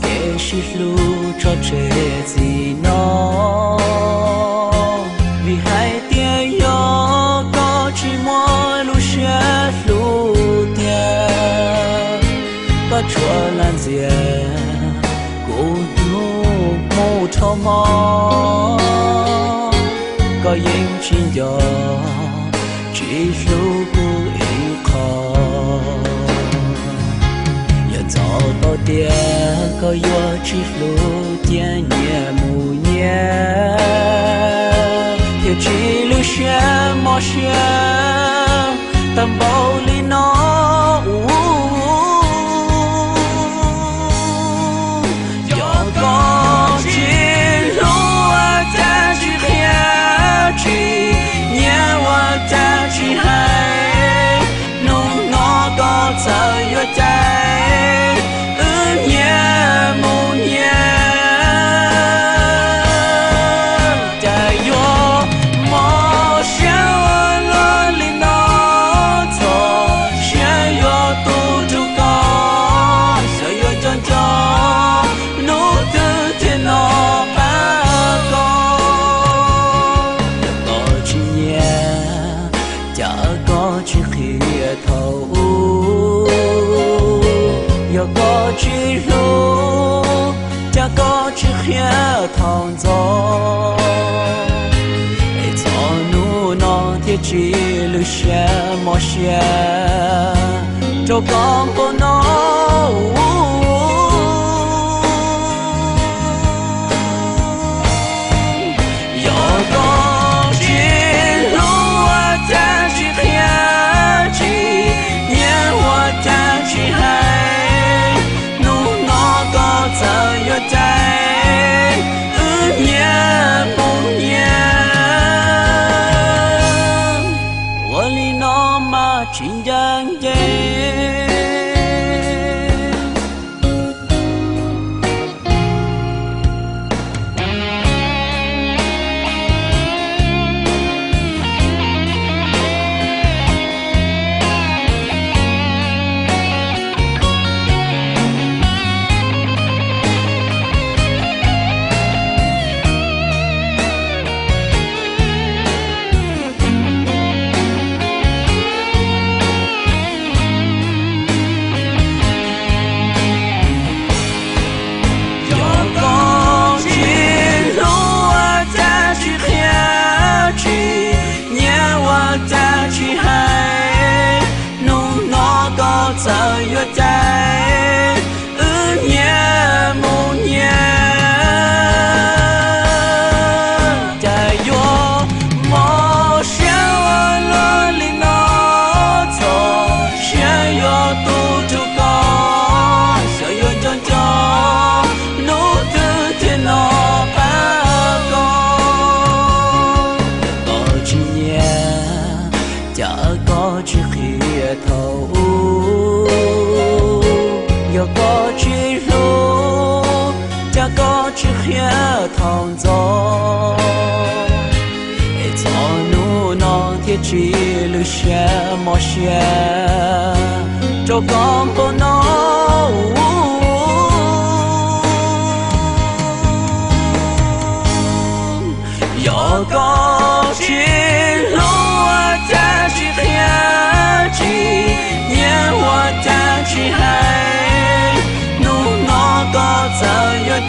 Kev sib hlub tso tseg txij no, vim hais tias yog koj tsis muaj lub siab hlub tiag, koj tsuas lam ntxias kuv hnub mus rho hmo, koj yeej tsis nco tsis hlub kuv ib qho. Yog txog tau tias koj yuav tsis hlub cia nyias mus nyias, thiaj tsis lwj siab mob siab tag npaum li no. Yog koj tsis hlub ua cas tsis qhia, tsis nyiam ua cas tsis hais, hnub no koj txawm yuav cais wb nyias mus nyias, cas yuav mob siab ua luaj li no. Txog siab yuav tu rau koj, xyov yuav nco nco hnub twg thiaj nov qab koj. Yog koj tsis nyiam, cas koj tsis qhia thaum ub, yog koj tsis hlub, cas koj tsis qhia thaum ntxov, es txog hnub no thiaj tsis lwj siab mob siab rau koj npaum no. Yog koj tsis hlub ua cas tsis qhia, tsis nyiam ua cas tsis hais, hnub no koj txawm yuav cais wb nyias mus nyias, ua li no mas tsis ncaj ncees. Yog koj tsis hlub ua cas tsis qhia, tsis nyiam ua cas tsis hais, hnub no koj txawm yuav cais wb nyias mus nyias, cas yuav mob siab ua luaj li no. Txog siab yuav tu rau koj, xyov yuav nco nco hnub twg thiaj nov qab koj. Yog koj tsis nyiam, cas koj tsis qhia thaum ub, yog koj tsis hlub, cas koj tsis qhia thaum ntxov, es txog hnub no thiaj tsis lwj siab mob siab rau koj npaum no. Yog koj tsis hlub ua cas tsis qhia, tsis nyiam ua cas tsis hais, hnub no koj txawm yuav